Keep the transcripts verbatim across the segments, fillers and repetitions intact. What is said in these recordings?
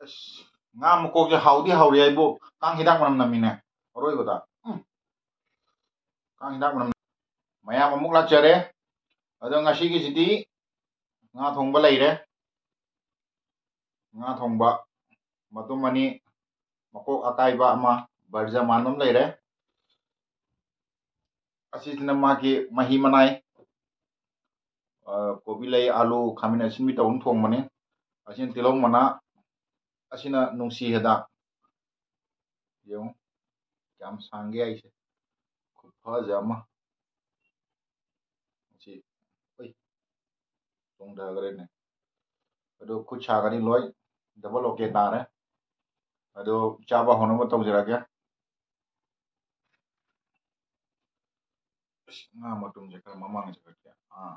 ꯑꯁ, ꯉꯥ ꯃꯀꯣꯛꯁꯦ ꯍꯥꯎꯗꯤ ꯍꯥꯎꯔꯤ ꯍꯥꯏꯕꯨ, ꯀꯥꯡ ꯍꯤꯗꯥꯛ ꯃꯅꯝ ꯅꯝꯃꯤꯅꯦ ꯑꯔꯣꯏꯕꯗ꯫ ꯎꯝ꯫ ꯀꯥꯡ ꯍꯤꯗꯥꯛ ꯃꯅꯝ꯫ ꯃꯌꯥꯝ ꯑꯃꯨꯛ ꯂꯥꯛꯆꯔꯦ꯫ ꯑꯗꯣ ꯉꯁꯤꯒꯤꯁꯤꯗꯤ ꯉꯥ ꯊꯣꯡꯕ ꯂꯩꯔꯦ꯫ ꯉꯥ ꯊꯣꯡꯕ ꯃꯇꯨꯝ ꯑꯅꯤ, ꯃꯀꯣꯛ ꯑꯀꯥꯏꯕ ꯑꯃ, ꯕꯔꯖ ꯃꯥꯟꯕ ꯑꯃ ꯂꯩꯔꯦ꯫ ꯑꯁꯤꯁꯤꯅ ꯃꯥꯒꯤ ꯃꯍꯤ ꯃꯅꯥꯏ, ꯑ, ꯀꯣꯕꯤ ꯂꯩ, ꯑꯥꯂꯨ, ꯈꯥꯃꯦꯟ ꯑꯁꯤꯟꯕꯤ ꯇꯧꯔꯒ ꯊꯣꯡꯕꯅꯤ꯫ ꯑꯁꯤꯅ ꯇꯤꯜꯍꯧ ꯃꯅꯥ, ꯑꯁꯤꯅ ꯅꯨꯡꯁꯤ ꯍꯤꯗꯥꯛ꯫ ꯌꯦꯡꯉꯨ, ꯀꯌꯥꯝ ꯁꯥꯡꯒꯦ ꯍꯥꯏꯁꯦ, ꯈꯨꯐꯖ ꯑꯃ꯫ ꯁꯤ, ꯎꯏ, ꯆꯣꯡꯊꯈ꯭ꯔꯦꯅꯦ꯫ ꯑꯗꯨ ꯈꯨꯠ ꯁꯥꯒꯅꯤ ꯂꯣꯏ, ꯗꯕꯜ ꯑꯣꯀꯦ ꯇꯥꯔꯦ꯫ ꯑꯗꯨ ꯆꯥꯕ ꯍꯧꯅꯕ ꯇꯧꯖꯔꯒꯦ꯫ ꯑꯁ, ꯉꯥ ꯃꯇꯨꯝꯁꯦ ꯈꯔ ꯃꯃꯥꯡ ꯆꯠꯈ꯭ꯔꯒꯦ꯫ ꯑꯥ꯫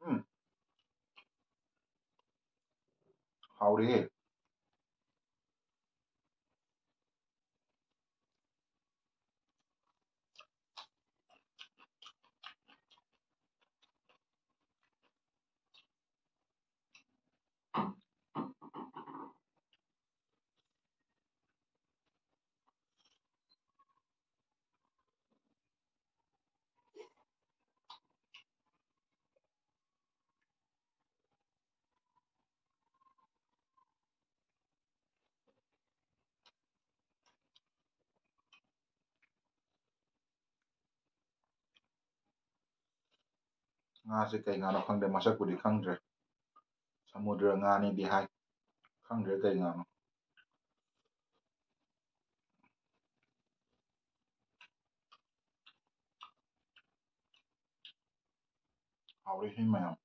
ꯎꯝ꯫ ꯍꯥꯎꯔꯦꯍꯦ꯫ ꯉꯥꯁꯦ ꯀꯩ ꯉꯥꯅꯣ ꯈꯪꯗꯦ, ꯃꯁꯛꯄꯨꯗꯤ ꯈꯪꯗ꯭ꯔꯦ꯫ ꯁꯃꯨꯗ꯭ꯔ ꯉꯥꯅꯤꯗꯤ ꯍꯥꯏ, ꯈꯪꯗ꯭ꯔꯦ ꯀꯩ ꯉꯥꯅꯣ꯫ ꯍꯥꯎꯔꯦ ꯁꯤ ꯃꯌꯥꯝ꯫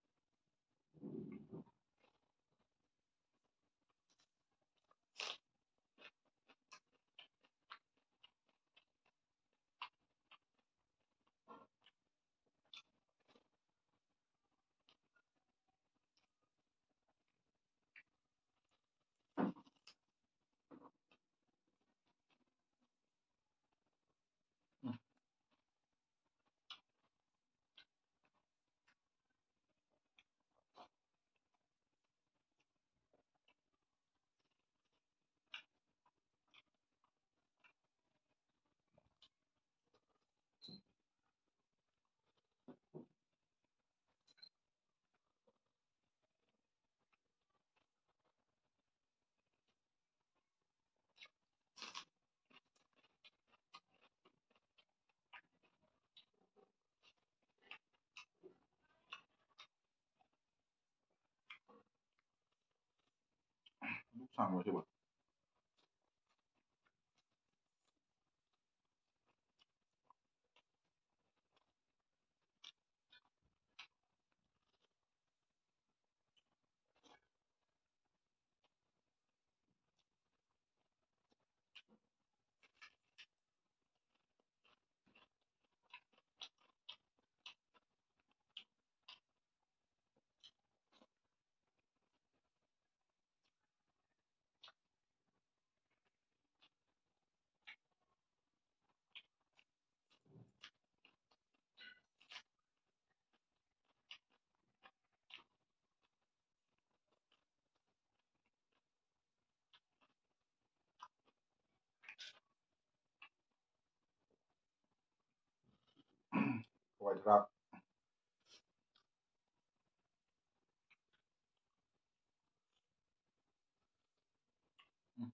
ꯁꯥꯡꯕ꯭ꯔꯣ ꯁꯤꯕꯣ? ꯍꯋꯥꯏ ꯊ꯭ꯔꯥꯛ꯫ ꯎꯝ꯫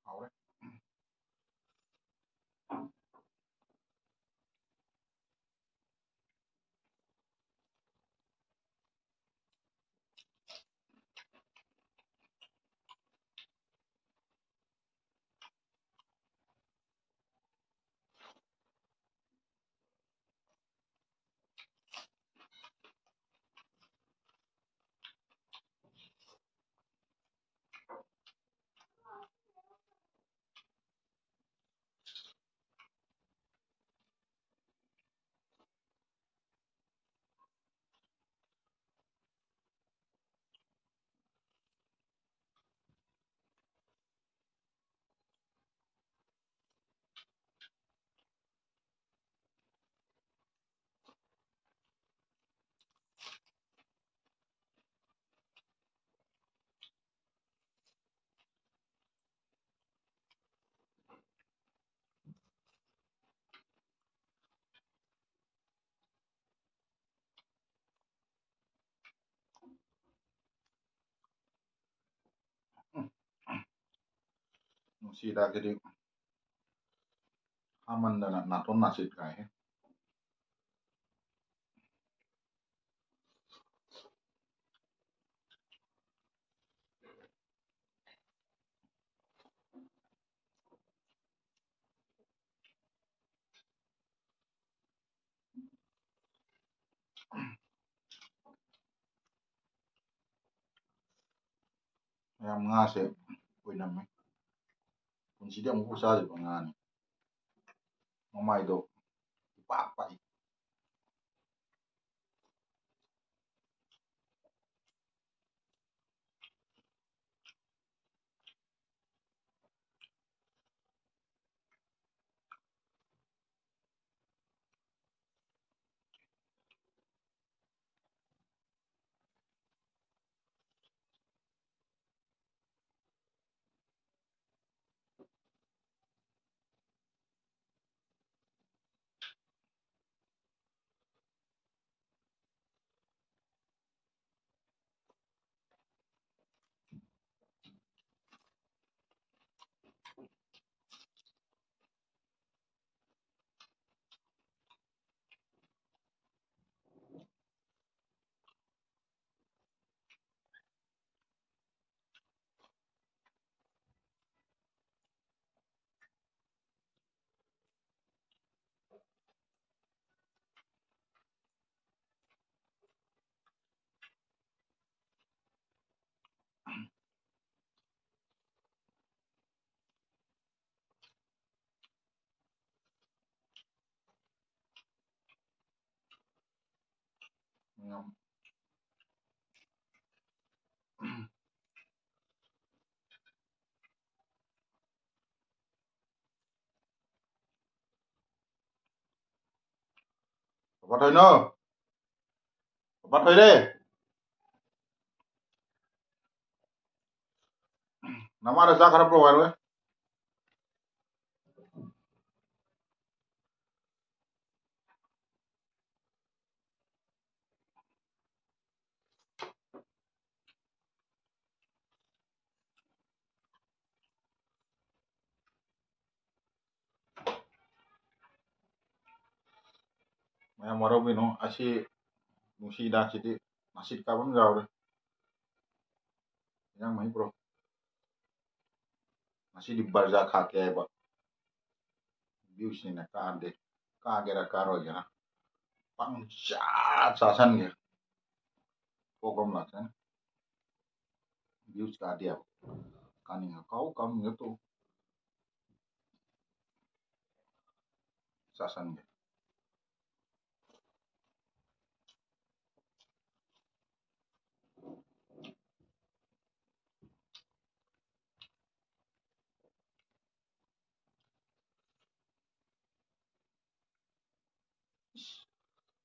ꯍꯥꯎꯔꯦ꯫ ꯎꯝ꯫ ꯅꯨꯡꯁꯤ ꯍꯤꯗꯥꯛꯁꯤꯗꯤ ꯍꯥꯃꯟꯗꯅ ꯅꯥꯇꯣꯟ ꯅꯥꯁꯤꯠ ꯀꯥꯏꯍꯦ꯫ ꯃꯌꯥꯝ, ꯉꯥꯁꯦ ꯑꯣꯏꯅꯝꯃꯦ꯫ ꯄꯨꯟꯁꯤꯗꯤ ꯑꯃꯨꯛꯐꯥꯎ ꯆꯥꯗ꯭ꯔꯤꯕ ꯉꯥꯅꯤ꯫ ꯃꯃꯥꯏꯗꯣ ꯏꯄꯥꯛ ꯄꯥꯛꯏ꯫ ꯃꯌꯥꯝ꯫ ꯄꯥꯄꯥ ꯊꯣꯏꯅꯣ꯫ ꯄꯥꯄꯥ ꯊꯣꯏꯔꯦ꯫ ꯅꯃꯥꯗ ꯆꯥꯛ ꯈꯔ ꯄꯨꯔꯛꯑꯣ ꯍꯥꯏꯔꯣꯏ꯫ ꯃꯌꯥꯝ ꯋꯥꯔꯧꯕꯤꯅꯨ, ꯑꯁꯤ ꯅꯨꯡꯁꯤ ꯍꯤꯗꯥꯛꯁꯤꯗꯤ ꯃꯁꯤꯠ ꯀꯥꯕ ꯑꯃ ꯌꯥꯎꯔꯦ꯫ ꯏꯟꯖꯥꯡ ꯃꯍꯤ ꯄꯨꯔꯛꯑꯣ꯫ ꯉꯁꯤꯗꯤ ꯕꯔꯖꯥ ꯈꯥꯛꯀꯦ ꯍꯥꯏꯕ꯫ ꯚ꯭ꯌꯨꯁꯅꯤꯅ ꯀꯥꯟꯗꯦ꯫ ꯀꯥꯒꯦꯔꯥ ꯀꯥꯔꯣꯏꯒꯦꯔꯥ꯫ ꯄꯪꯆꯥ ꯆꯥꯁꯟꯒꯦ꯫ ꯊꯣꯛꯄ ꯑꯃ ꯂꯥꯛꯁꯟ꯫ Views ꯀꯥꯗꯦꯕ꯫ ꯀꯥꯅꯤꯡꯉ ꯀꯥꯎ, ꯀꯥꯅꯤꯡꯉ ꯇꯣꯛꯎ꯫ ꯆꯥꯁꯟꯒꯦ꯫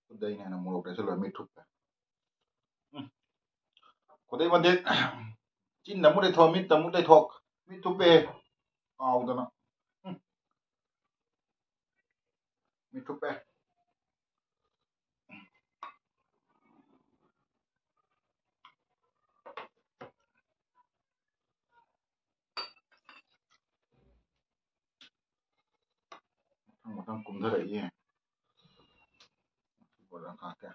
ꯈꯨꯗꯩꯅ ꯍꯦꯟꯅ ꯃꯣꯔꯣꯛ ꯇꯩꯁꯜꯂꯣꯏ, ꯃꯤꯠ ꯊꯨꯞꯄꯦ꯫ ꯎꯝ꯫ ꯈꯨꯗꯩ ꯃꯟꯗꯦ꯫ ꯆꯤꯟꯗ ꯑꯃꯨꯛ ꯂꯩꯊꯣꯛ, ꯃꯤꯠꯇ ꯑꯃꯨꯛ ꯂꯩꯊꯣꯛ꯫ ꯃꯤꯠ ꯊꯨꯞꯄꯦ꯫ ꯀꯥꯎꯗꯅ꯫ ꯎꯝ꯫ ꯃꯤꯠ ꯊꯨꯞꯄꯦ꯫ ꯃꯊꯪ ꯃꯊꯪ ꯀꯨꯝꯊꯔꯛꯏ꯫ ꯕꯣꯔꯥ ꯈꯥꯛꯀꯦ꯫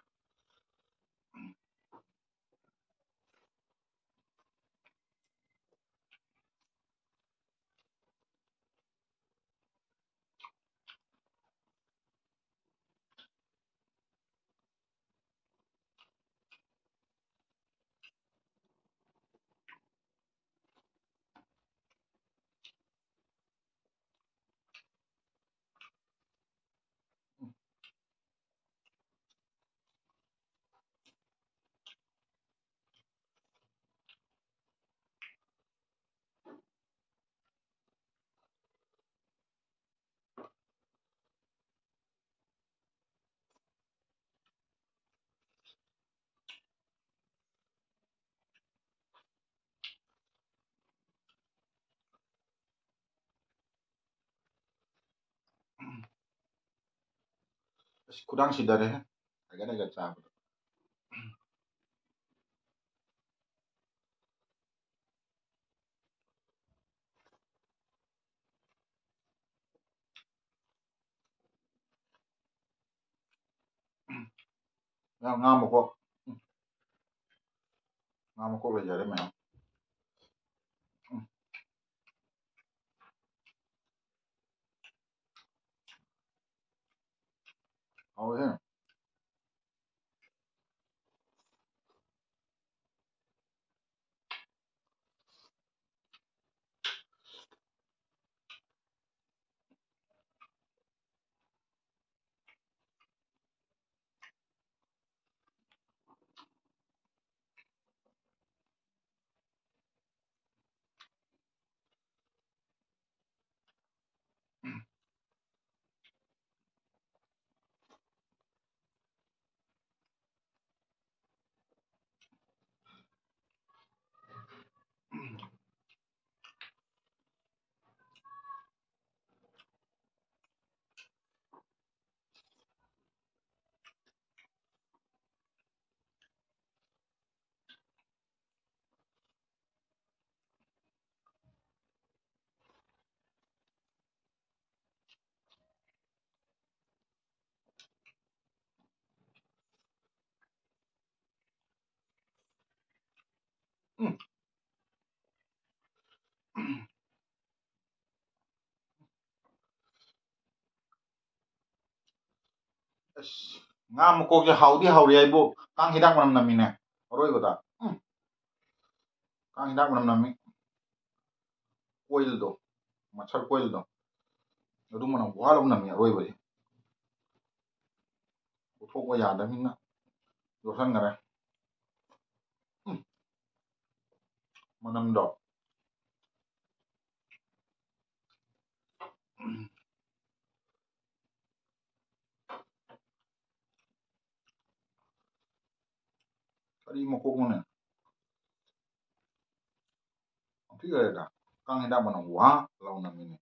ꯑꯁ, ꯈꯨꯗꯥꯡ ꯁꯤꯗꯔꯦꯍꯦ꯫ ꯍꯥꯏꯒꯠ ꯍꯥꯏꯒꯠ ꯆꯥꯕꯗ꯫ ꯉꯥ, ꯉꯥ ꯃꯀꯣꯛ꯫ ꯎꯝ꯫ ꯉꯥ ꯃꯀꯣꯛ ꯂꯩꯖꯔꯦ ꯃꯌꯥꯝ꯫ ꯎꯝ꯫ ꯍꯥꯎꯋꯦꯍꯦ꯫ ꯎꯝ꯫ ꯑꯁ, ꯉꯥ ꯃꯀꯣꯛꯁꯦ ꯍꯥꯎꯗꯤ ꯍꯥꯎꯔꯤ ꯍꯥꯏꯕꯨ, ꯀꯥꯡ ꯍꯤꯗꯥꯛ ꯃꯅꯝ ꯅꯝꯃꯤꯅꯦ ꯑꯔꯣꯏꯕꯗ꯫ ꯎꯝ꯫ ꯀꯥꯡ ꯍꯤꯗꯥꯛ ꯃꯅꯝ ꯅꯝꯃꯤ꯫ Coilꯗꯣ, ꯃꯁꯜ coilꯗꯣ, ꯑꯗꯨ ꯃꯅꯝ ꯋꯥ ꯂꯧ ꯅꯝꯃꯤ ꯑꯔꯣꯏꯕꯁꯦ꯫ ꯄꯨꯊꯣꯛꯄ ꯌꯥꯗꯕꯅꯤꯅ ꯌꯣꯠꯁꯟꯈꯔꯦ꯫ ꯎꯝ꯫ ꯃꯅꯝꯗꯣ꯫ ꯎꯝ꯫ ꯀꯔꯤ ꯃꯀꯣꯛꯅꯣꯅꯦ? ꯌꯥꯝ ꯊꯤ ꯐꯔꯦꯗ꯫ ꯀꯥꯡ ꯍꯤꯗꯥꯛ ꯃꯅꯝ ꯋꯥ ꯂꯥꯎꯅ ꯅꯝꯃꯤꯅꯦ꯫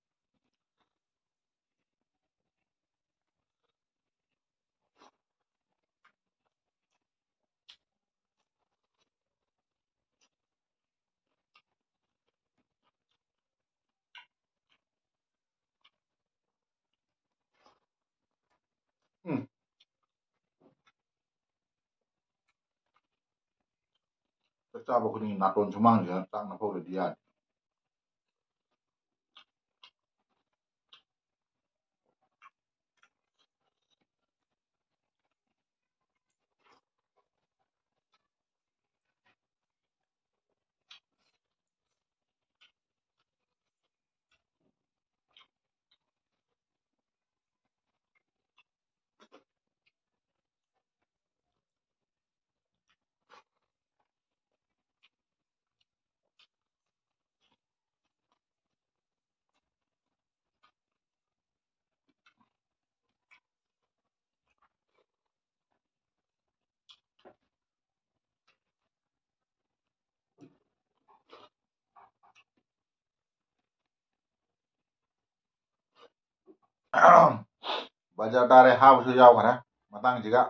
ꯎꯝ꯫ ꯆꯥꯛ ꯆꯥꯕ ꯈꯨꯗꯤꯡꯒꯤ ꯅꯥꯇꯣꯟ ꯁꯨꯃꯥꯡꯁꯤꯗ ꯆꯥꯛ ꯅꯞꯐꯧꯗ꯭ꯔꯗꯤ ꯌꯥꯗꯦ꯫ ꯕꯖꯥꯔ ꯇꯥꯔꯦ, ꯍꯥꯕꯁꯨ ꯌꯥꯎꯈ꯭ꯔꯦ꯫ ꯃꯇꯥꯡꯁꯤꯒ